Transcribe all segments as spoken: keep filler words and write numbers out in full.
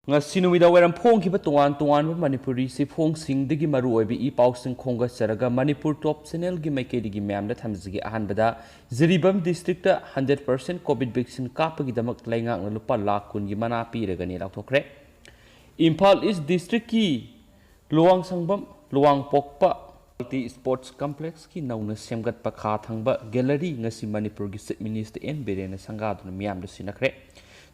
ꯉꯁꯤ ꯅꯨꯃꯤꯗꯥꯡ ꯋꯥꯏꯔꯝ ꯐꯣꯡꯈꯤꯕ ꯇꯣꯉꯥꯟ ꯇꯣꯉꯥꯟꯕ ꯃꯅꯤꯄꯨꯔꯤꯁꯤ ꯐꯣꯡꯁꯤꯡꯗꯒꯤ ꯃꯔꯨꯑꯣꯏꯕ ꯏ ꯄꯥꯎꯁꯤꯡ ꯈꯣꯝꯒꯠꯆꯔꯒ ꯃꯅꯤꯄꯨꯔ ꯇꯣꯞ ꯆꯦꯅꯦꯜꯒꯤ ꯃꯥꯏꯀꯩꯗꯒꯤ ꯃꯌꯥꯝꯗ ꯊꯝꯖꯒꯦ꯫ ꯑꯍꯥꯟꯕꯗ Jiribam district hundred percent covid vaccine ꯀꯥꯞꯄꯒꯤꯗꯃꯛ ꯂꯩꯉꯥꯛꯅ ꯂꯨꯄꯥ ꯂꯥꯈ ꯀꯨꯟꯒꯤ ꯃꯅꯥ ꯄꯤꯔꯒꯅꯤ ꯂꯥꯎꯊꯣꯛꯈ꯭ꯔꯦ꯫ ꯏꯝꯐꯥꯜ ꯏꯁ ꯗꯤꯁꯇ꯭ꯔꯤꯛꯀꯤ ꯂꯨꯋꯥꯡꯁꯪꯕꯝ, ꯂꯨꯋꯥꯡꯄꯣꯛꯄ ꯃꯜꯇꯤ ꯁ꯭ꯄꯣꯔꯠꯁ ꯀꯝꯄ꯭ꯂꯦꯛꯁꯀꯤ ꯅꯧꯅ ꯁꯦꯝꯒꯠꯄ ꯈꯥ ꯊꯪꯕ ꯒꯦꯂꯔꯤ ꯉꯁꯤ ꯃꯅꯤꯄꯨꯔꯒꯤ ꯆꯤꯐ ꯃꯤꯅꯤꯁꯇꯔ ꯑꯦꯟ ꯕꯤꯔꯦꯟꯅ ꯁꯪꯒꯥꯗꯨꯅ ꯃꯤꯌꯥꯝꯗ ꯁꯤꯟꯅꯈ꯭ꯔꯦ꯫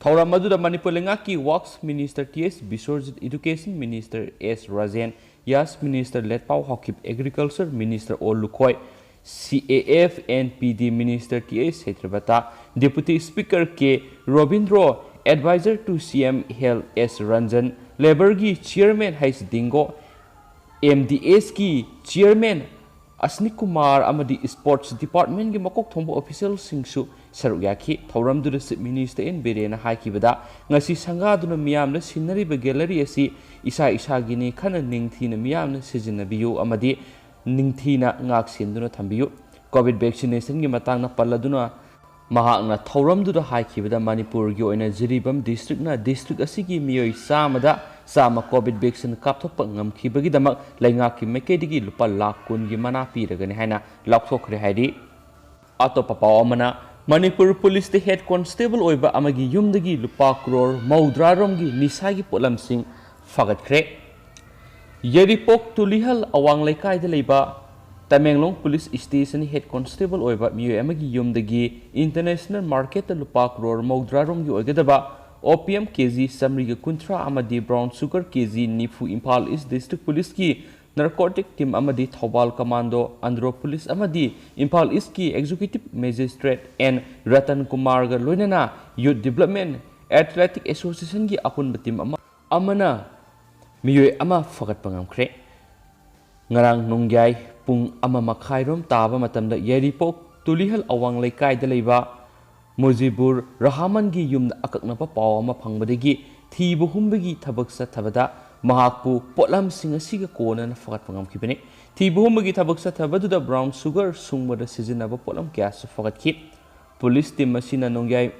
ꯊꯧꯔꯝ ꯑꯗꯨꯗ ꯃꯅꯤꯄꯨꯔ ꯂꯩꯉꯥꯛꯀꯤ works minister T S Biswarjit, education minister S Rajen, YAS minister Letpao Haokip, agriculture minister O Lukhoi, C A F N P D minister T H Satyabrata, deputy speaker K Robindro, adviser to C M health S Ranjan, ꯂꯦꯕꯔꯒꯤ chairman H Dingo, M D ꯑꯦꯁꯀꯤ chairman Asni Kumar ꯑꯃꯗꯤ sports ꯗꯤꯄꯥꯔꯠꯃꯦꯟꯒꯤ ꯃꯀꯣꯛ ꯊꯣꯡꯕ ꯑꯣꯐꯤꯁꯤꯌꯦꯜꯁꯤꯡꯁꯨ ꯁꯔꯨꯛ ꯌꯥꯈꯤ꯫ ꯊꯧꯔꯝꯗꯨꯗ ꯆꯤꯐ ꯃꯤꯅꯤꯁꯇꯔ ꯑꯦꯟ ꯕꯤꯔꯦꯟꯅ ꯍꯥꯏꯈꯤꯕꯗ, ꯉꯁꯤ ꯁꯪꯒꯥꯗꯨꯅ ꯃꯤꯌꯥꯝꯅ ꯁꯤꯟꯅꯔꯤꯕ ꯒꯦꯂꯔꯤ ꯑꯁꯤ ꯏꯁꯥ ꯏꯁꯥꯒꯤꯅꯤ, ꯈꯟꯅ ꯅꯤꯡꯊꯤꯅ ꯃꯤꯌꯥꯝꯅ ꯁꯤꯖꯤꯟꯅꯕꯤꯌꯨ ꯑꯃꯗꯤ ꯅꯤꯡꯊꯤꯅ ꯉꯥꯛ ꯁꯦꯟꯗꯨꯅ ꯊꯝꯕꯤꯌꯨ꯫ ꯀꯣꯚꯤꯗ ꯚꯦꯛꯁꯤꯅꯦꯁꯟꯒꯤ ꯃꯇꯥꯡꯗ ꯄꯜꯂꯗꯨꯅ ꯃꯍꯥꯛꯅ ꯊꯧꯔꯝꯗꯨꯗ ꯍꯥꯏꯈꯤꯕꯗ, ꯃꯅꯤꯄꯨꯔꯒꯤ ꯑꯣꯏꯅ ꯖꯤꯔꯤꯕꯥꯝ ꯗꯤꯁꯇ꯭ꯔꯤꯛꯅ ꯗꯤꯁꯇ꯭ꯔꯤꯛ ꯑꯁꯤꯒꯤ ꯃꯤꯑꯣꯏ ꯆꯥꯝꯃꯗ ꯆꯥꯝꯃ ꯀꯣꯚꯤꯗ ꯚꯦꯛꯁꯤꯟ ꯀꯥꯞꯊꯣꯛꯄ ꯉꯝꯈꯤꯕꯒꯤꯗꯃꯛ ꯂꯩꯉꯥꯛꯀꯤ ꯃꯥꯏꯀꯩꯗꯒꯤ ꯂꯨꯄꯥ ꯂꯥꯈ ꯀꯨꯟꯒꯤ ꯃꯅꯥ ꯄꯤꯔꯒꯅꯤ ꯍꯥꯏꯅ ꯂꯥꯎꯊꯣꯛꯈ꯭ꯔꯦ ꯍꯥꯏꯔꯤ꯫ ꯑꯇꯣꯞꯄ ꯄꯥꯎ ꯑꯃꯅ, ꯃꯅꯤꯄꯨꯔ ꯄꯨꯂꯤꯁꯇ ꯍꯦꯗ ꯀꯣꯟꯁꯇꯦꯕꯜ ꯑꯣꯏꯕ ꯑꯃꯒꯤ ꯌꯨꯝꯗꯒꯤ ꯂꯨꯄꯥ ꯀ꯭ꯔꯣꯔ ꯃꯧꯗ꯭ꯔꯥ ꯔꯣꯝꯒꯤ ꯅꯤꯁꯥꯒꯤ ꯄꯣꯠꯂꯝꯁꯤꯡ ꯐꯥꯒꯠꯈ꯭ꯔꯦ꯫ ꯌꯥꯏꯔꯤꯄꯣꯛ ꯇꯨꯂꯤꯍꯜ ꯑꯋꯥꯡ ꯂꯩꯀꯥꯏꯗ ꯂꯩꯕ Tamenglong police station head constable ꯑꯣꯏꯕ ꯃꯤꯑꯣꯏ ꯑꯃꯒꯤ ꯌꯨꯝꯗꯒꯤ ꯏꯟꯇꯔꯅꯦꯁꯅꯦꯜ ꯃꯥꯔꯀꯦꯠꯇ ꯂꯨꯄꯥ ꯀ꯭ꯔꯣꯔ ꯃꯧꯗ꯭ꯔꯥ ꯔꯣꯝꯒꯤ ꯑꯣꯏꯒꯗꯕ ꯑꯣꯄꯤꯌꯝ ꯀꯦ ꯖꯤ ꯆꯥꯃꯔꯤꯒ ꯀꯨꯟꯊ꯭ꯔꯥ ꯑꯃꯗꯤ ꯕ꯭ꯔꯥꯎꯟ ꯁꯨꯒꯔ ꯀꯦ ꯖꯤ ꯅꯤꯐꯨ ꯏꯝꯐꯥꯜ ꯏꯁ ꯗꯤꯁꯇ꯭ꯔꯤꯛ ꯄꯨꯂꯤꯁꯀꯤ ꯅꯥꯔꯀꯣꯇꯤꯛ ꯇꯤꯝ ꯑꯃꯗꯤ ꯊꯧꯕꯥꯜ ꯀꯃꯥꯟꯗꯣ, ꯑꯟꯗ꯭ꯔꯣ ꯄꯨꯂꯤꯁ ꯑꯃꯗꯤ ꯏꯝꯐꯥꯜ ꯏꯁꯀꯤ ꯑꯦꯛꯖꯤꯀ꯭ꯌꯨꯇꯤꯚ ꯃꯦꯖꯤꯁꯇ꯭ꯔꯦꯠ ꯑꯦꯟ ꯔꯇꯟ ꯀꯨꯃꯥꯔꯒ ꯂꯣꯏꯅꯅ ꯌꯨꯠ ꯗꯤꯕ꯭ꯂꯞꯃꯦꯟ ꯑꯦꯊꯂꯦꯇꯤꯛ ꯑꯦꯁꯣꯁꯤꯌꯦꯁꯟꯒꯤ ꯑꯄꯨꯟꯕ ꯇꯤꯝ ꯑꯃ, ꯑꯃꯅ ꯃꯤꯑꯣꯏ ꯑꯃ ꯐꯒꯠꯄ ꯉꯝꯈ꯭ꯔꯦ꯫ ꯉꯔꯥꯡ ꯅꯣꯡꯌꯥꯏ ꯄꯨꯡ ꯑꯃ ꯃꯈꯥꯏꯔꯣꯝ ꯇꯥꯕ ꯃꯇꯝꯗ ꯌꯥꯏꯔꯤꯄꯣꯛ ꯇꯨꯂꯤꯍꯜ ꯑꯋꯥꯡ ꯂꯩꯀꯥꯏꯗ ꯂꯩꯕ ꯃꯨꯖꯤꯕꯨꯔ ꯔꯍꯃꯟꯒꯤ ꯌꯨꯝꯗ ꯑꯀꯛꯅꯕ ꯄꯥꯎ ꯑꯃ ꯐꯪꯕꯗꯒꯤ ꯊꯤꯕ ꯍꯨꯝꯕꯒꯤ ꯊꯕꯛ ꯆꯠꯊꯕꯗ ꯃꯍꯥꯛꯄꯨ ꯄꯣꯠꯂꯝꯁꯤꯡ ꯑꯁꯤꯒ ꯀꯣꯟꯅꯅ ꯐꯒꯠꯄ ꯉꯝꯈꯤꯕꯅꯤ꯫ ꯊꯤꯕ ꯍꯨꯝꯕꯒꯤ ꯊꯕꯛ ꯆꯠꯊꯕꯗꯨꯗ ꯕ꯭ꯔꯥꯎꯟ ꯁꯨꯒꯔ ꯁꯨꯡꯕꯗ ꯁꯤꯖꯤꯟꯅꯕ ꯄꯣꯠꯂꯝ ꯀꯌꯥꯁꯨ ꯐꯒꯠꯈꯤ꯫ ꯄꯨꯂꯤꯁ ꯇꯤꯝ ꯑꯁꯤꯅ ꯅꯣꯡꯌꯥꯏ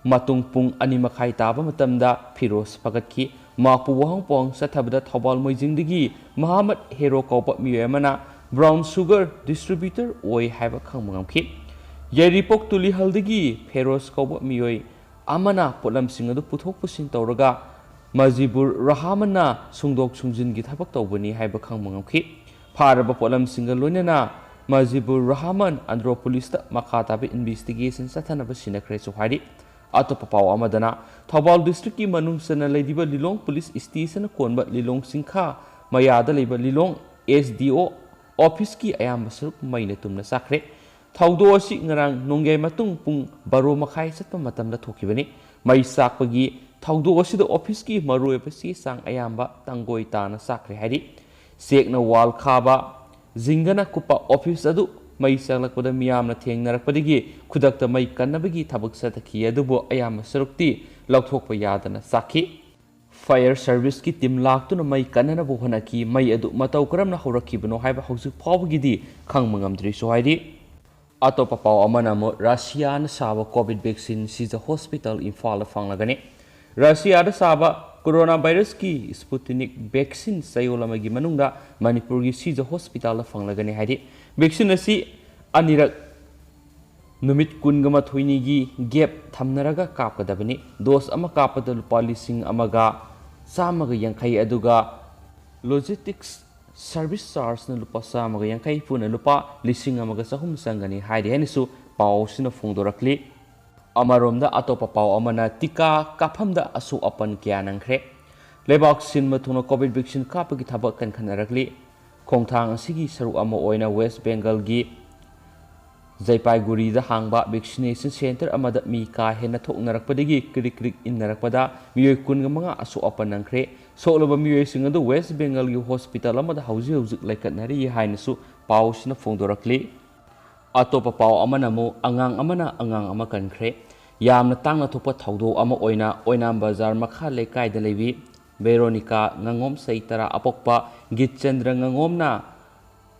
ꯃꯇꯨꯡ ꯄꯨꯡ ꯑꯅꯤ ꯃꯈꯥꯏ ꯇꯥꯕ ꯃꯇꯝꯗ ꯐꯤꯔꯣꯖ ꯐꯒꯠꯈꯤ꯫ ꯃꯍꯥꯛꯄꯨ ꯋꯥꯍꯪ ꯄꯥꯎꯍꯪ ꯆꯠꯊꯕꯗ ꯊꯧꯕꯥꯜ ꯃꯣꯏꯖꯤꯡꯗꯒꯤ ꯃꯍꯥꯃꯠ ꯍꯦꯔꯣ ꯀꯧꯕ ꯃꯤꯑꯣꯏ ꯑꯃꯅ brown sugar distributor ꯑꯣꯏ ꯍꯥꯏꯕ ꯈꯪꯕ ꯉꯝꯈꯤ꯫ ꯌꯥꯏꯔꯤꯄꯣꯛ ꯇꯨꯂꯤꯍꯜꯗꯒꯤ ꯐꯦꯔꯣꯖ ꯀꯧꯕ ꯃꯤꯑꯣꯏ ꯑꯃꯅ ꯄꯣꯠꯂꯝꯁꯤꯡ ꯑꯗꯨ ꯄꯨꯊꯣꯛ ꯄꯨꯁꯤꯟ ꯇꯧꯔꯒ ꯃꯖꯤꯕꯨꯔ ꯔꯍꯥꯃꯟꯅ ꯁꯨꯡꯗꯣꯛ ꯁꯨꯡꯖꯤꯟꯒꯤ ꯊꯕꯛ ꯇꯧꯕꯅꯤ ꯍꯥꯏꯕ ꯈꯪꯕ ꯉꯝꯈꯤ꯫ ꯐꯥꯔꯕ ꯄꯣꯠꯂꯝꯁꯤꯡꯒ ꯂꯣꯏꯅꯅ ꯃꯖꯤꯕꯨꯔ ꯔꯍꯥꯃꯟ ꯑꯟꯗ꯭ꯔꯣ ꯄꯨꯂꯤꯁꯇ ꯃꯈꯥ ꯇꯥꯕ ꯏꯟꯚꯦꯁꯇꯤꯒꯦꯁꯟ ꯆꯠꯊꯅꯕ ꯁꯤꯟꯅꯈ꯭ꯔꯦꯁꯨ ꯍꯥꯏꯔꯤ꯫ ꯑꯇꯣꯞꯄ ꯄꯥꯎ ꯑꯃꯗꯅ, ꯊꯧꯕꯥꯜ ꯗꯤꯁꯇ꯭ꯔꯤꯛꯀꯤ ꯃꯅꯨꯡ ꯆꯟꯅ ꯂꯩꯔꯤꯕ ꯂꯤꯂꯣꯡ ꯄꯨꯂꯤꯁ ꯁ꯭ꯇꯦꯁꯟꯅ ꯀꯣꯟꯕ ꯂꯤꯂꯣꯡ ꯆꯤꯡꯈꯥ ꯃꯌꯥꯗ ꯂꯩꯕ ꯂꯤꯂꯣꯡ ꯑꯦꯁ ꯗꯤ ꯑꯣ ꯑꯣꯐꯤꯁꯀꯤ ꯑꯌꯥꯝꯕ ꯁꯔꯨꯛ ꯃꯩꯅ ꯇꯨꯝꯅ ꯆꯥꯛꯈ꯭ꯔꯦ꯫ ꯊꯧꯗꯣꯛ ꯑꯁꯤ ꯉꯔꯥꯡ ꯅꯣꯡꯌꯥꯏ ꯃꯇꯨꯡ ꯄꯨꯡ ꯕꯥꯔꯣ ꯃꯈꯥꯏ ꯆꯠꯄ ꯃꯇꯝꯗ ꯊꯣꯛꯈꯤꯕꯅꯤ꯫ ꯃꯩ ꯆꯥꯛꯄꯒꯤ ꯊꯧꯗꯣꯛ ꯑꯁꯤꯗ ꯑꯣꯐꯤꯁꯀꯤ ꯃꯔꯨꯑꯣꯏꯕ ꯆꯦ ꯆꯥꯡ ꯑꯌꯥꯝꯕ ꯇꯥꯡꯒꯣꯏ ꯇꯥꯅ ꯆꯥꯛꯈ꯭ꯔꯦ ꯍꯥꯏꯔꯤ꯫ ꯆꯦꯛꯅ ꯋꯥꯜ ꯈꯥꯕ, ꯖꯤꯡꯒꯅ ꯀꯨꯞꯄ ꯑꯣꯐꯤꯁ ꯑꯗꯨ ꯃꯩ ꯆꯥꯛꯂꯛꯄꯗ ꯃꯤꯌꯥꯝꯅ ꯊꯦꯡꯅꯔꯛꯄꯗꯒꯤ ꯈꯨꯗꯛꯇ ꯃꯩ ꯀꯟꯅꯕꯒꯤ ꯊꯕꯛ ꯆꯠꯊꯈꯤ, ꯑꯗꯨꯕꯨ ꯑꯌꯥꯝꯕ ꯁꯔꯨꯛꯇꯤ ꯂꯧꯊꯣꯛꯄ ꯌꯥꯗꯅ ꯆꯥꯛꯈꯤ꯫ ꯐꯥꯌꯔ ꯁꯔꯚꯤꯁꯀꯤ ꯇꯤꯝ ꯂꯥꯛꯇꯨꯅ ꯃꯩ ꯀꯟꯅꯅꯕ ꯍꯣꯠꯅꯈꯤ꯫ ꯃꯩ ꯑꯗꯨ ꯃꯇꯧ ꯀꯔꯝꯅ ꯍꯧꯔꯛꯈꯤꯕꯅꯣ ꯍꯥꯏꯕ ꯍꯧꯖꯤꯛ ꯐꯥꯎꯕꯒꯤꯗꯤ ꯈꯪꯕ ꯉꯝꯗ꯭ꯔꯤꯁꯨ ꯍꯥꯏꯔꯤ꯫ ꯑꯇꯣꯞꯄ ꯄꯥꯎ ꯑꯃꯅ ꯑꯃꯨꯛ ꯔꯁꯤꯌꯥꯅ ꯁꯥꯕ ꯀꯣꯚꯤꯗ ꯚꯦꯛꯁꯤꯟ ꯁꯤꯖ ꯍꯣꯁꯄꯤꯇꯥꯜ ꯏꯝꯐꯥꯜꯗ ꯐꯪꯂꯒꯅꯤ꯫ ꯔꯁꯤꯌꯥꯗ ꯁꯥꯕ ꯀꯣꯔꯣꯅꯥ ꯚꯥꯏꯔꯁꯀꯤ ꯁ꯭ꯄꯨꯇꯤꯅꯤꯛ ꯚꯦꯛꯁꯤꯟ ꯆꯌꯣꯜ ꯑꯃꯒꯤ ꯃꯅꯨꯡꯗ ꯃꯅꯤꯄꯨꯔꯒꯤ ꯁꯤꯖ ꯍꯣꯁꯄꯤꯇꯥꯜꯗ ꯐꯪꯂꯒꯅꯤ ꯍꯥꯏꯔꯤ꯫ ꯚꯦꯛꯁꯤꯟ ꯑꯁꯤ ꯑꯅꯤꯔꯛ ꯅꯨꯃꯤꯠ ꯀꯨꯟꯒ ꯃꯥꯊꯣꯏꯅꯤꯒꯤ ꯒꯦꯞ ꯊꯝꯅꯔꯒ ꯀꯥꯞꯀꯗꯕꯅꯤ꯫ ꯗꯣꯁ ꯑꯃ ꯀꯥꯞꯄꯗ ꯂꯨꯄꯥ ꯂꯤꯁꯤꯡ ꯑꯃꯒ ꯆꯥꯝꯃꯒ ꯌꯥꯡꯈꯩ, ꯑꯗꯨꯒ ꯂꯣꯖꯤꯁꯇꯤꯛꯁ ꯁꯔꯚꯤꯁ ꯆꯥꯔꯖꯅ ꯂꯨꯄꯥ ꯆꯥꯝꯃꯒ ꯌꯥꯡꯈꯩ, ꯄꯨꯟꯅ ꯂꯨꯄꯥ ꯂꯤꯁꯤꯡ ꯑꯃꯒ ꯆꯍꯨꯝ ꯆꯪꯒꯅꯤ ꯍꯥꯏꯔꯤ ꯍꯥꯏꯅꯁꯨ ꯄꯥꯎ ꯑꯁꯤꯅ ꯐꯣꯡꯗꯣꯔꯛꯂꯤ꯫ ꯑꯃꯔꯣꯝꯗ ꯑꯇꯣꯞꯄ ꯄꯥꯎ ꯑꯃꯅ ꯇꯤꯀꯥ ꯀꯥꯞꯐꯝꯗ ꯑꯁꯣꯛ ꯑꯄꯟ ꯀꯌꯥ ꯅꯪꯈ꯭ꯔꯦ꯫ ꯂꯩꯕꯥꯛ ꯁꯤꯟꯕ ꯊꯨꯡꯅ ꯀꯣꯚꯤꯗ ꯚꯦꯛꯁꯤꯟ ꯀꯥꯞꯄꯒꯤ ꯊꯕꯛ ꯀꯟꯈꯠꯅꯔꯛꯂꯤ꯫ ꯈꯣꯡꯊꯥꯡ ꯑꯁꯤꯒꯤ ꯁꯔꯨꯛ ꯑꯃ ꯑꯣꯏꯅ ꯋꯦꯁ ꯕꯦꯡꯒꯜꯒꯤ ꯖꯩꯄꯥꯏꯒꯨꯔꯤꯗ ꯍꯥꯡꯕ ꯚꯦꯛꯁꯤꯅꯦꯁꯟ ꯁꯦꯟꯇꯔ ꯑꯃꯗ ꯃꯤ ꯀꯥ ꯍꯦꯟꯅ ꯊꯣꯛꯅꯔꯛꯄꯗꯒꯤ ꯀ꯭ꯔꯤꯛ ꯀ꯭ꯔꯤꯛ ꯏꯟꯅꯔꯛꯄꯗ ꯃꯤꯑꯣꯏ ꯀꯨꯟꯒ ꯃꯉꯥ ꯑꯁꯣꯛ ꯑꯄꯟ ꯅꯪꯈ꯭ꯔꯦ꯫ ꯁꯣꯛꯂꯕ ꯃꯤꯑꯣꯏꯁꯤꯡ ꯑꯗꯨ ꯋꯦꯁ ꯕꯦꯡꯒꯜꯒꯤ ꯍꯣꯁꯄꯤꯇꯥꯜ ꯑꯃꯗ ꯍꯧꯖꯤꯛ ꯍꯧꯖꯤꯛ ꯂꯩꯈꯠꯅꯔꯤ ꯍꯥꯏꯅꯁꯨ ꯄꯥꯎꯁꯤꯅ ꯐꯣꯡꯗꯣꯔꯛꯂꯤ꯫ ꯑꯇꯣꯞꯄ ꯄꯥꯎ ꯑꯃꯅ ꯑꯃꯨꯛ ꯑꯉꯥꯡ ꯑꯃꯅ ꯑꯉꯥꯡ ꯑꯃ ꯀꯟꯈ꯭ꯔꯦ꯫ ꯌꯥꯝꯅ ꯇꯥꯡꯅ ꯊꯣꯛꯄ ꯊꯧꯗꯣꯛ ꯑꯃ ꯑꯣꯏꯅ ꯑꯣꯏꯅꯥꯝ ꯕꯖꯥꯔ ꯃꯈꯥ ꯂꯩꯀꯥꯏꯗ ꯂꯩꯕꯤ ꯚꯦꯔꯣꯅꯤꯀꯥ ꯉꯥꯉꯣꯝ, ꯆꯍꯤ ꯇꯔꯥ ꯑꯄꯣꯛꯄ ꯒꯤꯠꯆꯟꯗ꯭ꯔ ꯉꯥꯉꯣꯝꯅ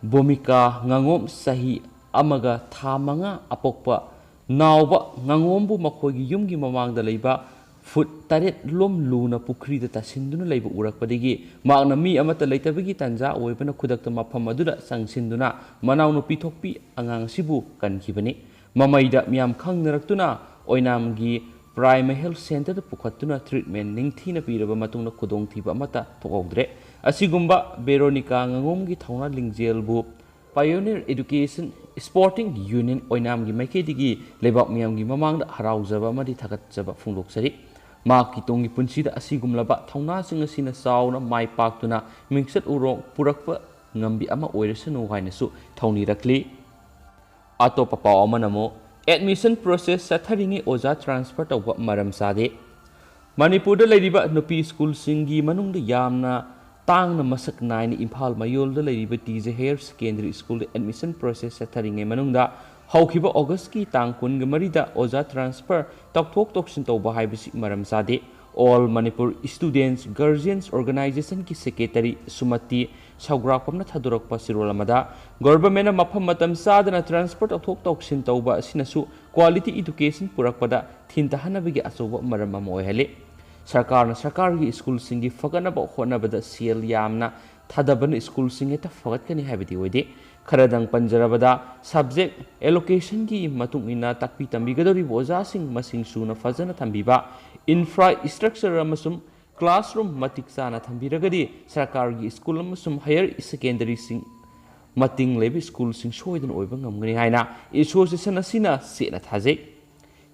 ꯚꯨꯃꯤꯀꯥ ꯉꯥꯉꯣꯝ, ꯆꯍꯤ ꯑꯃꯒ ꯊꯥ ꯃꯉꯥ ꯑꯄꯣꯛꯄ ꯅꯥꯎꯕ ꯉꯥꯉꯣꯝꯕꯨ ꯃꯈꯣꯏꯒꯤ ꯌꯨꯝꯒꯤ ꯃꯃꯥꯡꯗ ꯂꯩꯕ ꯐꯨꯠ ꯇꯔꯦꯠ ꯂꯣꯝ ꯂꯨꯅ ꯄꯨꯈ꯭ꯔꯤꯗ ꯇꯥꯁꯤꯟꯗꯨꯅ ꯂꯩꯕ ꯎꯔꯛꯄꯗꯒꯤ ꯃꯍꯥꯛꯅ ꯃꯤ ꯑꯃꯠꯇ ꯂꯩꯇꯕꯒꯤ ꯇꯥꯟꯖꯥ ꯑꯣꯏꯕꯅ ꯈꯨꯗꯛꯇ ꯃꯐꯝ ꯑꯗꯨꯗ ꯆꯪꯁꯤꯟꯗꯨꯅ ꯃꯅꯥꯎꯅꯨꯄꯤ ꯊꯣꯛꯄꯤ ꯑꯉꯥꯡ ꯑꯁꯤꯕꯨ ꯀꯟꯈꯤꯕꯅꯤ꯫ ꯃꯃꯩꯗ ꯃꯤꯌꯥꯝ ꯈꯪꯅꯔꯛꯇꯨꯅ ꯑꯣꯏꯅꯥꯝꯒꯤ Prime Health Centreꯗ ꯄꯨꯈꯠꯇꯨꯅ treatment ꯅꯤꯡꯊꯤꯅ ꯄꯤꯔꯕ ꯃꯇꯨꯡꯗ ꯈꯨꯗꯣꯡꯊꯤꯕ ꯑꯃꯠꯇ ꯊꯣꯛꯍꯧꯗ꯭ꯔꯦ꯫ ꯑꯁꯤꯒꯨꯝꯕ ꯕꯦꯔꯣꯅꯤꯀꯥ ꯉꯥꯉꯣꯝꯒꯤ ꯊꯧꯅꯥ ꯂꯤꯡꯖꯦꯜꯕꯨ Pioneer Education Sporting Union ꯑꯣꯏꯅꯥꯝꯒꯤ ꯃꯥꯏꯀꯩꯗꯒꯤ ꯂꯩꯕꯥꯛ ꯃꯤꯌꯥꯝꯒꯤ ꯃꯃꯥꯡꯗ ꯍꯔꯥꯎꯖꯕ ꯑꯃꯗꯤ ꯊꯥꯒꯠꯆꯕ ꯐꯣꯡꯗꯣꯛꯆꯔꯤ꯫ ꯃꯍꯥꯛꯀꯤ ꯇꯨꯡꯒꯤ ꯄꯨꯟꯁꯤꯗ ꯑꯁꯤꯒꯨꯝꯂꯕ ꯊꯧꯅꯥꯁꯤꯡ ꯑꯁꯤꯅ ꯆꯥꯎꯅ ꯃꯥꯏ ꯄꯥꯛꯇꯨꯅ ꯃꯤꯡꯆꯠ ꯎꯔꯣꯡ ꯄꯨꯔꯛꯄ ꯉꯝꯕꯤ ꯑꯃ ꯑꯣꯏꯔꯁꯅꯨ ꯍꯥꯏꯅꯁꯨ ꯊꯧꯅꯤꯔꯛꯂꯤ꯫ ꯑꯇꯣꯞꯄ ꯄꯥꯎ ꯑꯃꯅ ꯑꯃꯨꯛ admission process ꯆꯠꯊꯔꯤꯉꯩ ꯑꯣꯖꯥ transfer ꯇꯧꯕ ꯃꯔꯝ ꯆꯥꯗꯦ꯫ ꯃꯅꯤꯄꯨꯔꯗ ꯂꯩꯔꯤꯕ ꯅꯨꯄꯤ ꯁ꯭ꯀꯨꯜꯁꯤꯡꯒꯤ ꯃꯅꯨꯡꯗ ꯌꯥꯝꯅ ꯇꯥꯡꯅ ꯃꯁꯛ ꯅꯥꯏꯅ ꯏꯝꯐꯥꯜ ꯃꯌꯣꯜꯗ ꯂꯩꯔꯤꯕ T J Higher Secondary Schoolꯗ admission process ꯆꯠꯊꯔꯤꯉꯩ ꯃꯅꯨꯡꯗ ꯍꯧꯈꯤꯕ Augustꯀꯤ ꯇꯥꯡ ꯀꯨꯟꯒ ꯃꯔꯤꯗ ꯑꯣꯖꯥ transfer ꯇꯧꯊꯣꯛ ꯇꯧꯁꯤꯟ ꯇꯧꯕ ꯍꯥꯏꯕꯁꯤ ꯃꯔꯝ ꯆꯥꯗꯦ꯫ All Manipur Students Guardians Organizationꯒꯤ secretary ꯁꯨꯃꯇꯤ ꯁꯧꯒ꯭ꯔꯥꯛꯄꯝꯅ ꯊꯥꯗꯣꯔꯛꯄ ꯆꯦꯔꯣꯜ ꯑꯃꯗ, governmentꯅ ꯃꯐꯝ ꯃꯇꯝ ꯆꯥꯗꯅ transfer ꯇꯧꯊꯣꯛ ꯇꯧꯁꯤꯟ ꯇꯧꯕ ꯑꯁꯤꯅꯁꯨ quality education ꯄꯨꯔꯛꯄꯗ ꯊꯤꯟꯊꯍꯟꯅꯕꯒꯤ ꯑꯆꯧꯕ ꯃꯔꯝ ꯑꯃ ꯑꯣꯏꯍꯜꯂꯤ꯫ ꯁꯔꯀꯥꯔꯅ ꯁꯔꯀꯥꯔꯒꯤ ꯁ꯭ꯀꯨꯜꯁꯤꯡꯒꯤ ꯐꯒꯠꯅꯕ ꯍꯣꯠꯅꯕꯗ ꯁꯦꯜ ꯌꯥꯝꯅ ꯊꯥꯗꯕꯅ ꯁ꯭ꯀꯨꯜꯁꯤꯡ ꯍꯦꯛꯇ ꯐꯒꯠꯀꯅꯤ ꯍꯥꯏꯕꯗꯤ ꯑꯣꯏꯗꯦ꯫ ꯈꯔꯗꯪ ꯄꯟꯖꯔꯕꯗ, subject allocationꯒꯤ ꯃꯇꯨꯡ ꯏꯟꯅ ꯇꯥꯛꯄꯤ ꯇꯝꯕꯤꯒꯗꯧꯔꯤꯕ ꯑꯣꯖꯥꯁꯤꯡ ꯃꯁꯤꯡ ꯁꯨꯅ ꯐꯖꯅ ꯊꯝꯕꯤꯕ, infrastructure ꯑꯃꯁꯨꯡ classroom ꯃꯇꯤꯛ ꯆꯥꯅ ꯊꯝꯕꯤꯔꯒꯗꯤ ꯁꯔꯀꯥꯔꯒꯤ ꯁ꯭ꯀꯨꯜ ꯑꯃꯁꯨꯡ higher secondaryꯁꯤꯡ ꯃꯇꯤꯡ ꯂꯩꯕ ꯁ꯭ꯀꯨꯜꯁꯤꯡ ꯁꯣꯏꯗꯅ ꯑꯣꯏꯕ ꯉꯝꯒꯅꯤ ꯍꯥꯏꯅ association ꯑꯁꯤꯅ ꯆꯦꯠꯅ ꯊꯥꯖꯩ꯫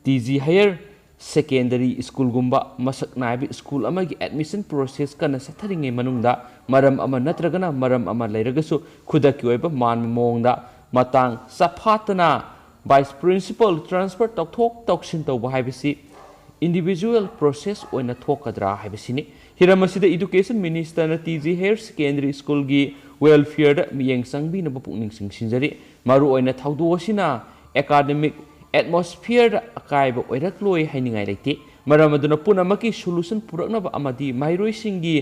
ꯇꯤ ꯖꯤ Higher Secondary Schoolꯒꯨꯝꯕ ꯃꯁꯛ ꯅꯥꯏꯕ ꯁ꯭ꯀꯨꯜ ꯑꯃꯒꯤ admission process ꯀꯟꯅ ꯆꯠꯊꯔꯤꯉꯩ ꯃꯅꯨꯡꯗ ꯃꯔꯝ ꯑꯃ ꯅꯠꯇ꯭ꯔꯒꯅ ꯃꯔꯝ ꯑꯃ ꯂꯩꯔꯒꯁꯨ ꯈꯨꯗꯛꯀꯤ ꯑꯣꯏꯕ ꯃꯥꯟꯕ ꯃꯑꯣꯡꯗ ꯃꯇꯥꯡ ꯆꯐꯥꯠꯇꯅ vice principal transfer ꯇꯧꯊꯣꯛ ꯇꯧꯁꯤꯟ ꯇꯧꯕ ꯍꯥꯏꯕꯁꯤ individual process ꯑꯣꯏꯅ ꯊꯣꯛꯀꯗ꯭ꯔꯥ ꯍꯥꯏꯕꯁꯤꯅꯤ꯫ ꯍꯤꯔꯝ ꯑꯁꯤꯗ Education Ministerꯅ ꯇꯤ ꯖꯤ Higher Secondary Schoolꯒꯤ welfareꯗ ꯃꯤꯠꯌꯦꯡ ꯆꯪꯕꯤꯅꯕ ꯄꯨꯛꯅꯤꯡ ꯆꯤꯡꯁꯤꯟꯖꯔꯤ꯫ ꯃꯔꯨꯑꯣꯏꯅ ꯊꯧꯗꯣꯛ ꯑꯁꯤꯅ academic atmosphereꯗ ꯑꯀꯥꯏꯕ ꯑꯣꯏꯔꯛꯂꯣꯏ ꯍꯥꯏꯅꯤꯡꯉꯥꯏ ꯂꯩꯇꯦ꯫ ꯃꯔꯝ ꯑꯗꯨꯅ ꯄꯨꯝꯅꯃꯛꯀꯤ solution ꯄꯨꯔꯛꯅꯕ ꯑꯃꯗꯤ ꯃꯍꯩꯔꯣꯏꯁꯤꯡꯒꯤ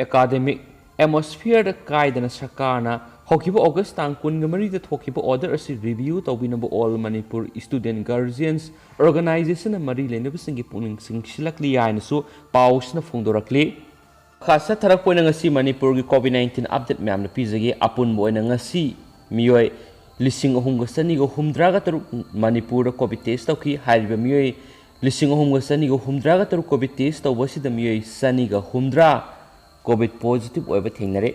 academic atmosphereꯗ ꯀꯥꯏꯗꯅ ꯁꯔꯀꯥꯔꯅ ꯍꯧꯈꯤꯕ ꯑꯣꯒꯁ ꯇꯥꯡ ꯀꯨꯟꯒ ꯃꯔꯤꯗ ꯊꯣꯛꯈꯤꯕ order ꯑꯁꯤ review ꯇꯧꯕꯤꯅꯕ All Manipur Student Guardians Organizationꯅ ꯃꯔꯤ ꯂꯩꯅꯕꯁꯤꯡꯒꯤ ꯄꯨꯛꯅꯤꯡ ꯆꯤꯡꯁꯤꯜꯂꯛꯂꯤ ꯍꯥꯏꯅꯁꯨ ꯄꯥꯎꯁꯤꯅ ꯐꯣꯡꯗꯣꯔꯛꯂꯤ꯫ ꯃꯈꯥ ꯆꯠꯊꯔꯛꯄ ꯑꯣꯏꯅ ꯉꯁꯤ ꯃꯅꯤꯄꯨꯔꯒꯤ COVID nineteen update ꯃꯌꯥꯝꯅ ꯄꯤꯖꯒꯦ꯫ ꯑꯄꯨꯟꯕ ꯑꯣꯏꯅ ꯉꯁꯤ ꯃꯤꯑꯣꯏ ꯂꯤꯁꯤꯡ ꯑꯍꯨꯝꯒ ꯆꯅꯤꯒ ꯍꯨꯝꯗ꯭ꯔꯥꯒ ꯇꯔꯨꯛ ꯃꯅꯤꯄꯨꯔꯗ COVID test ꯇꯧꯈꯤ꯫ ꯍꯥꯏꯔꯤꯕ ꯃꯤꯑꯣꯏ ꯂꯤꯁꯤꯡ ꯑꯍꯨꯝꯒ ꯆꯅꯤꯒ ꯍꯨꯝꯗ꯭ꯔꯥꯒ ꯇꯔꯨꯛ COVID test ꯇꯧꯕ ꯑꯁꯤꯗ ꯃꯤꯑꯣꯏ ꯆꯅꯤꯒ ꯍꯨꯝꯗ꯭ꯔꯥ COVID positive ꯑꯣꯏꯕ ꯊꯦꯡꯅꯔꯦ꯫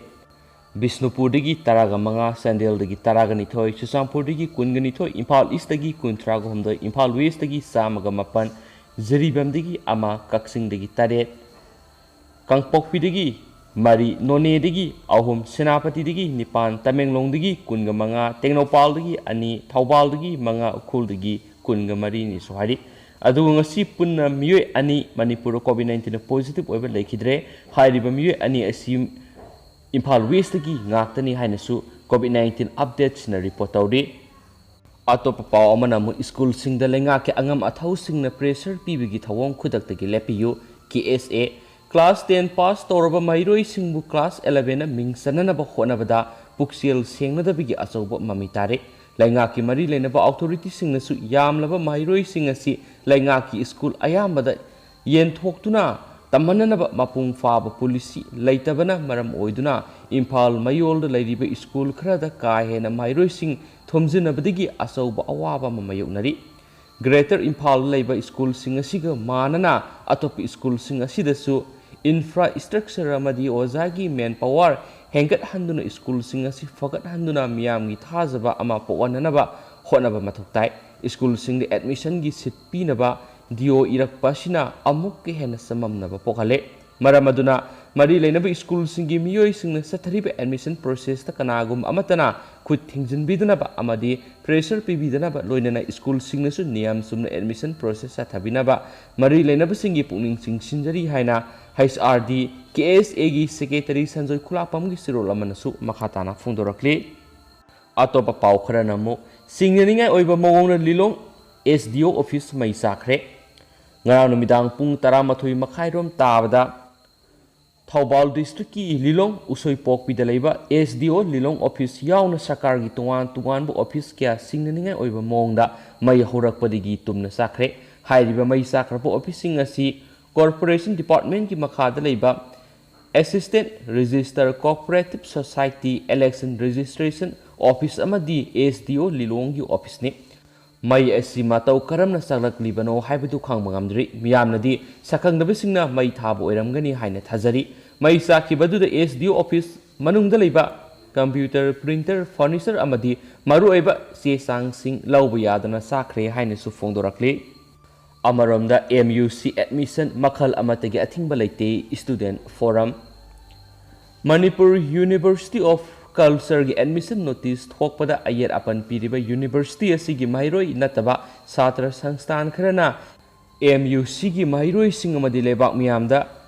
ꯕꯤꯁꯅꯨꯄꯨꯔꯗꯒꯤ ꯇꯔꯥꯒ ꯃꯉꯥ, ꯆꯥꯟꯗꯦꯜꯗꯒꯤ ꯇꯔꯥꯒ ꯅꯤꯊꯣꯏ, ꯆꯨꯔꯆꯥꯟꯄꯨꯔꯗꯒꯤ ꯀꯨꯟꯒ ꯅꯤꯊꯣꯏ, ꯏꯝꯐꯥꯜ ꯏꯁꯇꯒꯤ ꯀꯨꯟꯊ꯭ꯔꯥꯒ ꯍꯨꯝꯗꯣꯏ, ꯏꯝꯐꯥꯜ ꯋꯦꯁꯇꯒꯤ ꯆꯥꯝꯃꯒ ꯃꯥꯄꯟ, ꯖꯤꯔꯤꯕꯥꯝꯗꯒꯤ ꯑꯃ, ꯀꯛꯆꯤꯡꯗꯒꯤ ꯇꯔꯦꯠ, ꯀꯥꯡꯄꯣꯛꯄꯤꯗꯒꯤ ꯃꯔꯤ, ꯅꯣꯅꯦꯗꯒꯤ ꯑꯍꯨꯝ, ꯁꯦꯅꯥꯄꯇꯤꯗꯒꯤ ꯅꯤꯄꯥꯟ, ꯇꯃꯦꯡꯂꯣꯡꯗꯒꯤ ꯀꯨꯟꯒ ꯃꯉꯥ, ꯇꯦꯡꯅꯧꯄꯥꯜꯗꯒꯤ ꯑꯅꯤ, ꯊꯧꯕꯥꯜꯗꯒꯤ ꯃꯉꯥ, ꯎꯈ꯭ꯔꯨꯜꯗꯒꯤ ꯀꯨꯟꯒ ꯃꯔꯤꯅꯤꯁꯨ ꯍꯥꯏꯔꯤ꯫ ꯑꯗꯨꯒ ꯉꯁꯤ ꯄꯨꯟꯅ ꯃꯤꯑꯣꯏ ꯑꯅꯤ ꯃꯅꯤꯄꯨꯔꯗ COVID nineteen positive ꯑꯣꯏꯕ ꯂꯩꯈꯤꯗ꯭ꯔꯦ꯫ ꯍꯥꯏꯔꯤꯕ ꯃꯤꯑꯣꯏ ꯑꯅꯤ ꯑꯁꯤ ꯏꯝꯐꯥꯜ ꯋꯦꯁꯇꯒꯤ ꯉꯥꯛꯇꯅꯤ ꯍꯥꯏꯅꯁꯨ COVID nineteen updatesꯅ report ꯇꯧꯔꯤ꯫ ꯑꯇꯣꯞꯄ ꯄꯥꯎ ꯑꯃꯅ ꯑꯃꯨꯛ ꯁ꯭ꯀꯨꯜꯁꯤꯡꯗ ꯂꯩꯉꯥꯛꯀꯤ ꯑꯉꯝ ꯑꯊꯧꯁꯤꯡꯅ pressure ꯄꯤꯕꯒꯤ ꯊꯧꯑꯣꯡ ꯈꯨꯗꯛꯇꯒꯤ ꯂꯦꯞꯄꯤꯌꯨ, KSA꯫ Class ten pass ꯇꯧꯔꯕ ꯃꯍꯩꯔꯣꯏꯁꯤꯡꯕꯨ class elevenꯗ ꯃꯤꯡ ꯆꯟꯅꯅꯕ ꯍꯣꯠꯅꯕꯗ ꯄꯨꯛꯆꯦꯜ ꯁꯦꯡꯅꯗꯕꯒꯤ ꯑꯆꯧꯕ ꯃꯃꯤ ꯇꯥꯔꯦ꯫ ꯂꯩꯉꯥꯛꯀꯤ ꯃꯔꯤ ꯂꯩꯅꯕ authorityꯁꯤꯡꯅꯁꯨ ꯌꯥꯝꯂꯕ ꯃꯍꯩꯔꯣꯏꯁꯤꯡ ꯑꯁꯤ ꯂꯩꯉꯥꯛꯀꯤ ꯁ꯭ꯀꯨꯜ ꯑꯌꯥꯝꯕꯗ ꯌꯦꯟꯊꯣꯛꯇꯨꯅ ꯇꯝꯍꯟꯅꯅꯕ ꯃꯄꯨꯡ ꯐꯥꯕ policy ꯂꯩꯇꯕꯅ ꯃꯔꯝ ꯑꯣꯏꯗꯨꯅ ꯏꯝꯐꯥꯜ ꯃꯌꯣꯜꯗ ꯂꯩꯔꯤꯕ ꯁ꯭ꯀꯨꯜ ꯈꯔꯗ ꯀꯥ ꯍꯦꯟꯅ ꯃꯍꯩꯔꯣꯏꯁꯤꯡ ꯊꯣꯝꯖꯤꯟꯅꯕꯗꯒꯤ ꯑꯆꯧꯕ ꯑꯋꯥꯕ ꯑꯃ ꯃꯥꯌꯣꯛꯅꯔꯤ꯫ Greater ꯏꯝꯐꯥꯜꯗ ꯂꯩꯕ ꯁ꯭ꯀꯨꯜꯁꯤꯡ ꯑꯁꯤꯒ ꯃꯥꯟꯅꯅ ꯑꯇꯣꯞꯄ ꯁ꯭ꯀꯨꯜꯁꯤꯡ ꯑꯁꯤꯗꯁꯨ infrastructure ꯑꯃꯗꯤ ꯑꯣꯖꯥꯒꯤ manpower ꯍꯦꯟꯒꯠꯍꯟꯗꯨꯅ ꯁ꯭ꯀꯨꯜꯁꯤꯡ ꯑꯁꯤ ꯐꯒꯠꯍꯟꯗꯨꯅ ꯃꯤꯌꯥꯝꯒꯤ ꯊꯥꯖꯕ ꯑꯃ ꯄꯣꯛꯍꯟꯅꯅꯕ ꯍꯣꯠꯅꯕ ꯃꯊꯧ ꯇꯥꯏ꯫ ꯁ꯭ꯀꯨꯜꯁꯤꯡꯗ admissionꯒꯤ seat ꯄꯤꯅꯕ DO ꯏꯔꯛꯄ ꯑꯁꯤꯅ ꯑꯃꯨꯛꯀ ꯍꯦꯟꯅ ꯆꯃꯝꯅꯕ ꯄꯣꯛꯍꯜꯂꯦ꯫ ꯃꯔꯝ ꯑꯗꯨꯅ ꯃꯔꯤ ꯂꯩꯅꯕ ꯁ꯭ꯀꯨꯜꯁꯤꯡꯒꯤ ꯃꯤꯑꯣꯏꯁꯤꯡꯅ ꯆꯠꯊꯔꯤꯕ admission processꯇ ꯀꯅꯥꯒꯨꯝꯕ ꯑꯃꯠꯇꯅ ꯈꯨꯠ ꯊꯤꯡꯖꯤꯟꯕꯤꯗꯅꯕ ꯑꯃꯗꯤ pressure ꯄꯤꯕꯤꯗꯅꯕ, ꯂꯣꯏꯅꯅ ꯁ꯭ꯀꯨꯜꯁꯤꯡꯅꯁꯨ ꯅꯤꯌꯝ ꯆꯨꯝꯅ admission process ꯆꯠꯊꯕꯤꯅꯕ ꯃꯔꯤ ꯂꯩꯅꯕꯁꯤꯡꯒꯤ ꯄꯨꯛꯅꯤꯡ ꯆꯤꯡꯁꯤꯟꯖꯔꯤ ꯍꯥꯏꯅ HRD KSAꯒꯤ secretary ꯁꯟꯖꯣꯏ ꯈꯨꯂꯥꯛꯄꯝꯒꯤ ꯆꯦꯔꯣꯜ ꯑꯃꯅꯁꯨ ꯃꯈꯥ ꯇꯥꯅ ꯐꯣꯡꯗꯣꯔꯛꯂꯤ꯫ ꯑꯇꯣꯞꯄ ꯄꯥꯎ ꯈꯔꯅ ꯑꯃꯨꯛ ꯆꯤꯡꯅꯅꯤꯡꯉꯥꯏ ꯑꯣꯏꯕ ꯃꯑꯣꯡꯗ ꯂꯤꯂꯣꯡ SDO office ꯃꯩ ꯆꯥꯛꯈ꯭ꯔꯦ꯫ ꯉꯔꯥꯡ ꯅꯨꯃꯤꯗꯥꯡ ꯄꯨꯡ ꯇꯔꯥꯃꯥꯊꯣꯏ ꯃꯈꯥꯏꯔꯣꯝ ꯇꯥꯕꯗ ꯊꯧꯕꯥꯜ ꯗꯤꯁꯇ꯭ꯔꯤꯛꯀꯤ ꯂꯤꯂꯣꯡ ꯎꯁꯣꯏꯄꯣꯛꯄꯤꯗ ꯂꯩꯕ ꯑꯦꯁ ꯗꯤ ꯑꯣ ꯂꯤꯂꯣꯡ ꯑꯣꯐꯤꯁ ꯌꯥꯎꯅ ꯁꯔꯀꯥꯔꯒꯤ ꯇꯣꯉꯥꯟ ꯇꯣꯉꯥꯟꯕ ꯑꯣꯐꯤꯁ ꯀꯌꯥ ꯁꯤꯡꯅꯅꯤꯡꯉꯥꯏ ꯑꯣꯏꯕ ꯃꯑꯣꯡꯗ ꯃꯩ ꯍꯧꯔꯛꯄꯗꯒꯤ ꯇꯨꯝꯅ ꯆꯥꯛꯈ꯭ꯔꯦ꯫ ꯍꯥꯏꯔꯤꯕ ꯃꯩ ꯆꯥꯛꯈ꯭ꯔꯕ ꯑꯣꯐꯤꯁꯁꯤꯡ ꯑꯁꯤ ꯀꯣꯔꯄꯣꯔꯦꯁꯟ ꯗꯤꯄꯥꯔꯠꯃꯦꯟꯒꯤ ꯃꯈꯥꯗ ꯂꯩꯕ assistant register cooperative society election registration office ꯑꯃꯗꯤ ꯑꯦꯁ ꯗꯤ ꯑꯣ ꯂꯤꯂꯣꯡꯒꯤ ꯑꯣꯐꯤꯁꯅꯤ꯫ ꯃꯩ ꯑꯁꯤ ꯃꯇꯧ ꯀꯔꯝꯅ ꯆꯥꯛꯂꯛꯂꯤꯕꯅꯣ ꯍꯥꯏꯕꯗꯨ ꯈꯪꯕ ꯉꯝꯗ꯭ꯔꯤ꯫ ꯃꯤꯌꯥꯝꯅꯗꯤ ꯁꯛꯈꯪꯗꯕꯁꯤꯡꯅ ꯃꯩ ꯊꯥꯕ ꯑꯣꯏꯔꯝꯒꯅꯤ ꯍꯥꯏꯅ ꯊꯥꯖꯔꯤ꯫ ꯃꯩ ꯆꯥꯛꯈꯤꯕꯗꯨꯗ ꯑꯦꯁ ꯗꯤ ꯑꯣ ꯑꯣꯐꯤꯁ ꯃꯅꯨꯡꯗ ꯂꯩꯕ ꯀꯝꯄ꯭ꯌꯨꯇꯔ, ꯄ꯭ꯔꯤꯟꯇꯔ, ꯐꯔꯅꯤꯆꯔ ꯑꯃꯗꯤ ꯃꯔꯨꯑꯣꯏꯕ ꯆꯦ ꯆꯥꯡꯁꯤꯡ ꯂꯧꯕ ꯌꯥꯗꯅ ꯆꯥꯛꯈ꯭ꯔꯦ ꯍꯥꯏꯅꯁꯨ ꯐꯣꯡꯗꯣꯔꯛꯂꯤ꯫ ꯑꯃꯔꯣꯝꯗ ꯑꯦꯝ ꯌꯨ ꯁꯤ ꯑꯦꯗꯃꯤꯁꯟ ꯃꯈꯜ ꯑꯃꯠꯇꯒꯤ ꯑꯊꯤꯡꯕ ꯂꯩꯇꯦ, student form. Manipur university of ꯀꯜꯆꯔꯒꯤ ꯑꯦꯗꯃꯤꯁꯟ ꯅꯣꯇꯤꯁ ꯊꯣꯛꯄꯗ ꯑꯌꯦꯠ ꯑꯄꯟ ꯄꯤꯔꯤꯕ ꯌꯨꯅꯤꯚꯔꯁꯤꯇꯤ ꯑꯁꯤꯒꯤ ꯃꯍꯩꯔꯣꯏ ꯅꯠꯇꯕ ꯁꯥꯇ꯭ꯔ ꯁꯪꯁꯊꯥꯟ ꯈꯔꯅ ꯑꯦꯝ ꯌꯨ ꯁꯤꯒꯤ ꯃꯍꯩꯔꯣꯏꯁꯤꯡ ꯑꯃꯗꯤ ꯂꯩꯕꯥꯛ ꯃꯤꯌꯥꯝꯗ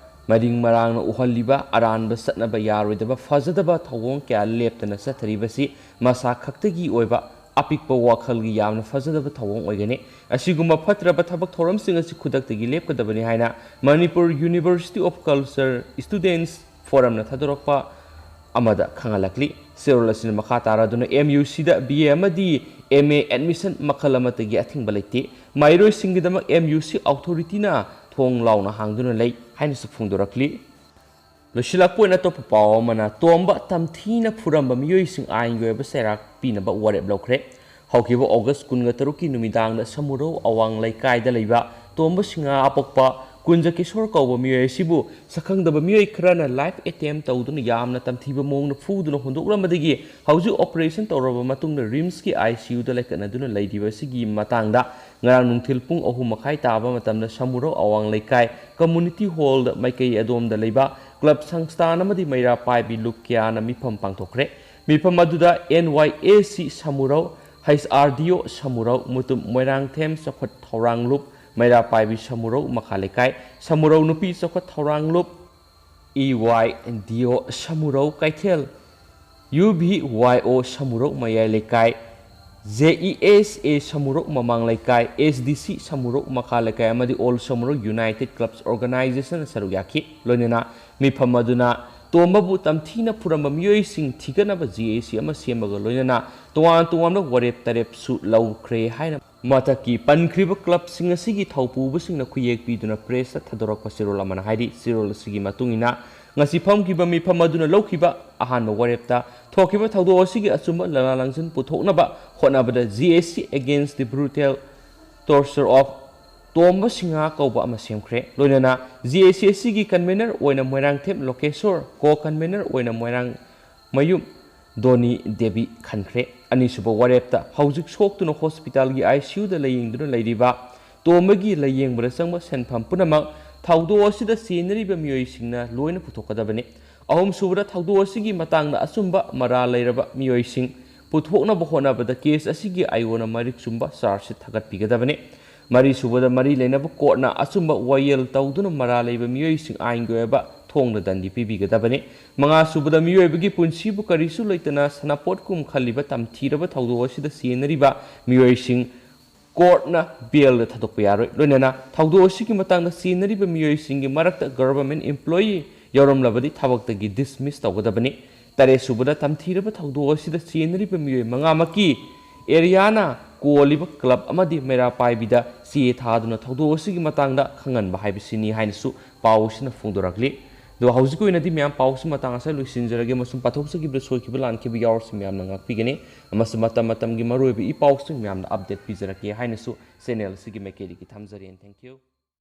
ꯃꯔꯤꯡ ꯃꯔꯥꯡꯅ ꯎꯍꯜꯂꯤꯕ ꯑꯔꯥꯟꯕ ꯆꯠꯅꯕ ꯌꯥꯔꯣꯏꯗꯕ ꯐꯖꯗꯕ ꯊꯧꯑꯣꯡ ꯀꯌꯥ ꯂꯦꯞꯇꯅ ꯆꯠꯊꯔꯤꯕꯁꯤ ꯃꯁꯥ ꯈꯛꯇꯒꯤ ꯑꯣꯏꯕ ꯑꯄꯤꯛꯄ ꯋꯥꯈꯜꯒꯤ ꯌꯥꯝꯅ ꯐꯖꯗꯕ ꯊꯧꯑꯣꯡ ꯑꯣꯏꯒꯅꯤ꯫ ꯑꯁꯤꯒꯨꯝꯕ ꯐꯠꯇ꯭ꯔꯕ ꯊꯕꯛ ꯊꯧꯔꯝꯁꯤꯡ ꯑꯁꯤ ꯈꯨꯗꯛꯇꯒꯤ ꯂꯦꯞꯀꯗꯕꯅꯤ ꯍꯥꯏꯅ ꯃꯅꯤꯄꯨꯔ ꯌꯨꯅꯤꯚꯔꯁꯤꯇꯤ ꯑꯣꯐ ꯀꯜꯆꯔ ꯁ꯭ꯇꯨꯗꯦꯟꯠꯁ ꯐꯣꯔꯝꯅ ꯊꯥꯗꯣꯔꯛꯄ ꯑꯃꯗ ꯈꯪꯍꯜꯂꯛꯂꯤ꯫ ꯆꯦꯔꯣꯜ ꯑꯁꯤꯅ ꯃꯈꯥ ꯇꯥꯔꯗꯨꯅ ꯑꯦꯝ ꯌꯨ ꯁꯤꯗ ꯕꯤ ꯑꯦ ꯑꯃꯗꯤ ꯑꯦꯝ ꯑꯦ ꯑꯦꯗꯃꯤꯁꯟ ꯃꯈꯜ ꯑꯃꯠꯇꯒꯤ ꯑꯊꯤꯡꯕ ꯂꯩꯇꯦ꯫ ꯃꯍꯩꯔꯣꯏꯁꯤꯡꯒꯤꯗꯃꯛ ꯑꯦꯝ ꯌꯨ ꯁꯤ ꯑꯣꯊꯣꯔꯤꯇꯤꯅ ꯊꯣꯡ ꯂꯥꯎꯅ ꯍꯥꯡꯗꯨꯅ ꯂꯩ ꯍꯥꯏꯅꯁꯨ ꯐꯣꯡꯗꯣꯔꯛꯂꯤ꯫ ꯂꯣꯏꯁꯤꯜꯂꯛꯄ ꯑꯣꯏꯅ ꯑꯇꯣꯞꯄ ꯄꯥꯎ ꯑꯃꯅ, ꯇꯣꯝꯕ ꯇꯝꯊꯤꯅ ꯐꯨꯔꯝꯕ ꯃꯤꯑꯣꯏꯁꯤꯡ ꯑꯥꯏꯟꯒꯤ ꯑꯣꯏꯕ ꯆꯩꯔꯥꯛ ꯄꯤꯅꯕ ꯋꯥꯔꯦꯞ ꯂꯧꯈ꯭ꯔꯦ꯫ ꯍꯧꯈꯤꯕ ꯑꯣꯒꯁ ꯀꯨꯟꯒ ꯇꯔꯨꯛꯀꯤ ꯅꯨꯃꯤꯗꯥꯡꯗ ꯁꯃꯨꯔꯧ ꯑꯋꯥꯡ ꯂꯩꯀꯥꯏꯗ ꯂꯩꯕ ꯇꯣꯝꯕ ꯁꯤꯡꯍꯥ ꯑꯄꯣꯛꯄ ꯀꯨꯟꯖ ꯀꯤꯁꯣꯔ ꯀꯧꯕ ꯃꯤꯑꯣꯏ ꯑꯁꯤꯕꯨ ꯁꯛꯈꯪꯗꯕ ꯃꯤꯑꯣꯏ ꯈꯔꯅ ꯂꯥꯏꯐ ꯑꯦꯇꯦꯝ ꯇꯧꯗꯨꯅ ꯌꯥꯝꯅ ꯇꯝꯊꯤꯕ ꯃꯑꯣꯡꯗ ꯐꯨꯗꯨꯅ ꯍꯨꯟꯗꯣꯛꯂꯝꯕꯗꯒꯤ ꯍꯧꯖꯤꯛ ꯑꯣꯄꯔꯦꯁꯟ ꯇꯧꯔꯕ ꯃꯇꯨꯡꯗ ꯔꯤꯝꯁꯀꯤ ꯑꯥꯏ ꯁꯤ ꯌꯨꯗ ꯂꯩꯈꯠꯅꯗꯨꯅ ꯂꯩꯔꯤꯕ ꯑꯁꯤꯒꯤ ꯃꯇꯥꯡꯗ ꯉꯔꯥꯡ ꯅꯨꯡꯊꯤꯜ ꯄꯨꯡ ꯑꯍꯨꯝ ꯃꯈꯥꯏ ꯇꯥꯕ ꯃꯇꯝꯗ ꯁꯃꯨꯔꯧ ꯑꯋꯥꯡ ꯂꯩꯀꯥꯏ ꯀꯝꯃꯨꯅꯤꯇꯤ ꯍꯣꯜꯗ ꯃꯥꯏꯀꯩ ꯑꯗꯣꯝꯗ ꯂꯩꯕ ꯀ꯭ꯂꯕ ꯁꯪꯁꯊꯥꯟ ꯑꯃꯗꯤ ꯃꯩꯔꯥ ꯄꯥꯏꯕꯤ ꯂꯨꯞ ꯀꯌꯥꯅ ꯃꯤꯐꯝ ꯄꯥꯡꯊꯣꯛꯈ꯭ꯔꯦ꯫ ꯃꯤꯐꯝ ꯑꯗꯨꯗ ꯑꯦꯟ ꯋꯥꯏ ꯑꯦ ꯁꯤ ꯁꯃꯨꯔꯧ, ꯍꯩꯆ ꯑꯥꯔ ꯗꯤ ꯑꯣ ꯁꯃꯨꯔꯧ, ꯃꯨꯇꯨꯝ ꯃꯣꯏꯔꯥꯡꯊꯦꯝ ꯆꯥꯎꯈꯠ ꯊꯧꯔꯥꯡ ꯂꯨꯞ, ꯃꯩꯔꯥ ꯄꯥꯏꯕꯤ ꯁꯃꯨꯔꯧ ꯃꯈꯥ ꯂꯩꯀꯥꯏ, ꯁꯃꯨꯔꯧ ꯅꯨꯄꯤ ꯆꯥꯎꯈꯠ ꯊꯧꯔꯥꯡ ꯂꯨꯞ, ꯏ ꯋꯥꯏ ꯗꯤ ꯑꯣ ꯁꯃꯨꯔꯧ ꯀꯩꯊꯦꯜ, ꯌꯨ ꯚꯤ ꯋꯥꯏ ꯑꯣ ꯁꯃꯨꯔꯧ ꯃꯌꯥꯏ ꯂꯩꯀꯥꯏ, ꯖꯦ ꯏ ꯑꯦꯁ ꯑꯦ ꯁꯃꯨꯔꯣꯛ ꯃꯃꯥꯡ ꯂꯩꯀꯥꯏ, ꯑꯦꯁ ꯗꯤ ꯁꯤ ꯁꯃꯨꯔꯣꯛ ꯃꯈꯥ ꯂꯩꯀꯥꯏ ꯑꯃꯗꯤ ꯑꯣꯜ ꯁꯃꯨꯔꯣꯛ ꯌꯨꯅꯥꯏꯇꯦꯗ ꯀ꯭ꯂꯕꯁ ꯑꯣꯔꯒꯅꯥꯏꯖꯦꯁꯟꯅ ꯁꯔꯨꯛ ꯌꯥꯈꯤ꯫ ꯂꯣꯏꯅꯅ ꯃꯤꯐꯝ ꯑꯗꯨꯅ ꯇꯣꯝꯕꯕꯨ ꯇꯝꯊꯤꯅ ꯐꯨꯔꯝꯕ ꯃꯤꯑꯣꯏꯁꯤꯡ ꯊꯤꯒꯠꯅꯕ ꯖꯦ ꯑꯦ ꯁꯤ ꯑꯃ ꯁꯦꯝꯕꯒ ꯂꯣꯏꯅꯅ ꯇꯣꯉꯥꯟ ꯇꯣꯉꯥꯟꯕ ꯋꯥꯔꯦꯞ ꯇꯔꯦꯠꯁꯨ ꯂꯧꯈ꯭ꯔꯦ ꯍꯥꯏꯅ ꯃꯊꯛꯀꯤ ꯄꯟꯈ꯭ꯔꯤꯕ ꯀ꯭ꯂꯕꯁꯤꯡ ꯑꯁꯤꯒꯤ ꯊꯧꯄꯨꯕꯁꯤꯡꯅ ꯈꯨꯌꯦꯛ ꯄꯤꯗꯨꯅ ꯄ꯭ꯔꯦꯁꯇ ꯊꯥꯗꯣꯔꯛꯄ ꯆꯦꯔꯣꯜ ꯑꯃꯅ ꯍꯥꯏꯔꯤ꯫ ꯆꯦꯔꯣꯜ ꯑꯁꯤꯒꯤ ꯃꯇꯨꯡ ꯏꯟꯅ, ꯉꯁꯤ ꯐꯝꯈꯤꯕ ꯃꯤꯐꯝ ꯑꯗꯨꯅ ꯂꯧꯈꯤꯕ ꯑꯍꯥꯟꯕ ꯋꯥꯔꯦꯞꯇ ꯊꯣꯛꯈꯤꯕ ꯊꯧꯗꯣꯛ ꯑꯁꯤꯒꯤ ꯑꯆꯨꯝꯕ ꯂꯥꯂꯥ ꯂꯪꯁꯤꯟ ꯄꯨꯊꯣꯛꯅꯕ ꯍꯣꯠꯅꯕꯗ G A C Against the Brutal Torture of ꯇꯣꯝꯕ ꯁꯤꯡꯍ ꯀꯧꯕ ꯑꯃ ꯁꯦꯝꯈ꯭ꯔꯦ꯫ ꯂꯣꯏꯅꯅ G A C ꯑꯁꯤꯒꯤ ꯀꯟꯚꯦꯅꯔ ꯑꯣꯏꯅ ꯃꯣꯏꯔꯥꯡꯊꯦꯝ ꯂꯣꯀꯦꯁꯣꯔ, ꯀꯣ ꯀꯟꯚꯦꯅꯔ ꯑꯣꯏꯅ ꯃꯣꯏꯔꯥꯡ ꯃꯌꯨꯝ ꯗꯣꯅꯤ ꯗꯦꯕꯤ ꯈꯟꯈ꯭ꯔꯦ꯫ ꯑꯅꯤꯁꯨꯕ ꯋꯥꯔꯦꯞꯇ ꯍꯧꯖꯤꯛ ꯁꯣꯛꯇꯨꯅ ꯍꯣꯁꯄꯤꯇꯥꯜꯒꯤ I C U ꯗ ꯂꯥꯌꯦꯡꯗꯨꯅ ꯂꯩꯔꯤꯕ ꯇꯣꯝꯕꯒꯤ ꯂꯥꯌꯦꯡꯕꯗ ꯆꯪꯕ ꯁꯦꯟꯐꯝ ꯄꯨꯝꯅꯃꯛ ꯊꯧꯗꯣꯛ ꯑꯁꯤꯗ ꯆꯦꯟꯅꯔꯤꯕ ꯃꯤꯑꯣꯏꯁꯤꯡꯅ ꯂꯣꯏꯅ ꯄꯨꯊꯣꯛꯀꯗꯕꯅꯤ꯫ ꯑꯍꯨꯝꯁꯨꯕꯗ, ꯊꯧꯗꯣꯛ ꯑꯁꯤꯒꯤ ꯃꯇꯥꯡꯗ ꯑꯆꯨꯝꯕ ꯃꯔꯥꯜ ꯂꯩꯔꯕ ꯃꯤꯑꯣꯏꯁꯤꯡ ꯄꯨꯊꯣꯛꯅꯕ ꯍꯣꯠꯅꯕꯗ ꯀꯦꯁ ꯑꯁꯤꯒꯤ ꯑꯥꯏꯑꯣꯅ ꯃꯔꯤꯛ ꯆꯨꯝꯕ ꯆꯥꯔꯖꯁꯤꯠ ꯊꯥꯒꯠꯄꯤꯒꯗꯕꯅꯤ꯫ ꯃꯔꯤꯁꯨꯕꯗ, ꯃꯔꯤ ꯂꯩꯅꯕ ꯀꯣꯔꯠꯅ ꯑꯆꯨꯝꯕ ꯋꯥꯌꯦꯜ ꯇꯧꯗꯨꯅ ꯃꯔꯥꯜ ꯂꯩꯕ ꯃꯤꯑꯣꯏꯁꯤꯡ ꯑꯥꯏꯟꯒꯤ ꯑꯣꯏꯕ ꯊꯣꯡꯗ ꯗꯟꯗꯤ ꯄꯤꯕꯤꯒꯗꯕꯅꯤ꯫ ꯃꯉꯥꯁꯨꯕꯗ, ꯃꯤꯑꯣꯏꯕꯒꯤ ꯄꯨꯟꯁꯤꯕꯨ ꯀꯔꯤꯁꯨ ꯂꯩꯇꯅ ꯁꯥꯟꯅꯄꯣꯠꯀꯨꯝ ꯈꯜꯂꯤꯕ ꯇꯝꯊꯤꯔꯕ ꯊꯧꯗꯣꯛ ꯑꯁꯤꯗ ꯆꯦꯟꯅꯔꯤꯕ ꯃꯤꯑꯣꯏꯁꯤꯡ ꯀꯣꯔꯠꯅ ꯕꯦꯜꯗ ꯊꯥꯗꯣꯛꯄ ꯌꯥꯔꯣꯏ꯫ ꯂꯣꯏꯅꯅ ꯊꯧꯗꯣꯛ ꯑꯁꯤꯒꯤ ꯃꯇꯥꯡꯗ ꯆꯦꯟꯅꯔꯤꯕ ꯃꯤꯑꯣꯏꯁꯤꯡꯒꯤ ꯃꯔꯛꯇ ꯒꯚꯔꯟꯃꯦꯟꯠ ꯏꯝꯄ꯭ꯂꯣꯌꯤ ꯌꯥꯎꯔꯝꯂꯕꯗꯤ ꯊꯕꯛꯇꯒꯤ ꯗꯤꯁꯃꯤꯁ ꯇꯧꯒꯗꯕꯅꯤ꯫ ꯇꯔꯦꯠꯁꯨꯕꯗ, ꯇꯝꯊꯤꯔꯕ ꯊꯧꯗꯣꯛ ꯑꯁꯤꯗ ꯆꯦꯟꯅꯔꯤꯕ ꯃꯤꯑꯣꯏ ꯃꯉꯥꯃꯛꯀꯤ ꯑꯦꯔꯤꯌꯥꯅ ꯀꯣꯜꯂꯤꯕ ꯀ꯭ꯂꯕ ꯑꯃꯗꯤ ꯃꯩꯔꯥ ꯄꯥꯏꯕꯤꯗ ꯆꯦ ꯊꯥꯗꯨꯅ ꯊꯧꯗꯣꯛ ꯑꯁꯤꯒꯤ ꯃꯇꯥꯡꯗ ꯈꯪꯍꯟꯕ ꯍꯥꯏꯕꯁꯤꯅꯤ ꯍꯥꯏꯅꯁꯨ ꯄꯥꯎ ꯑꯁꯤꯅ ꯐꯣꯡꯗꯣꯔꯛꯂꯤ꯫ ꯑꯗꯣ ꯍꯧꯖꯤꯛꯀꯤ ꯑꯣꯏꯅꯗꯤ ꯃꯌꯥꯝ, ꯄꯥꯎꯁꯤ ꯃꯇꯥꯡ ꯑꯁꯤꯗ ꯂꯣꯏꯁꯤꯟꯖꯔꯒꯦ, ꯑꯃꯁꯨꯡ ꯄꯥꯊꯣꯛꯆꯈꯤꯕꯗ ꯁꯣꯏꯈꯤꯕ ꯂꯥꯟꯈꯤꯕ ꯌꯥꯎꯔꯁꯨ ꯃꯌꯥꯝꯅ ꯉꯥꯛꯄꯤꯒꯅꯤ, ꯑꯃꯁꯨꯡ ꯃꯇꯝ ꯃꯇꯝꯒꯤ ꯃꯔꯨꯑꯣꯏꯕ ꯏ ꯄꯥꯎꯁꯤꯡ ꯃꯌꯥꯝꯅ ꯑꯞꯗꯦꯠ ꯄꯤꯖꯔꯛꯀꯦ ꯍꯥꯏꯅꯁꯨ ꯆꯦꯅꯦꯜ ꯑꯁꯤꯒꯤ ꯃꯥꯏꯀꯩꯗꯒꯤ ꯊꯝꯖꯔꯤ꯫ And thank you꯫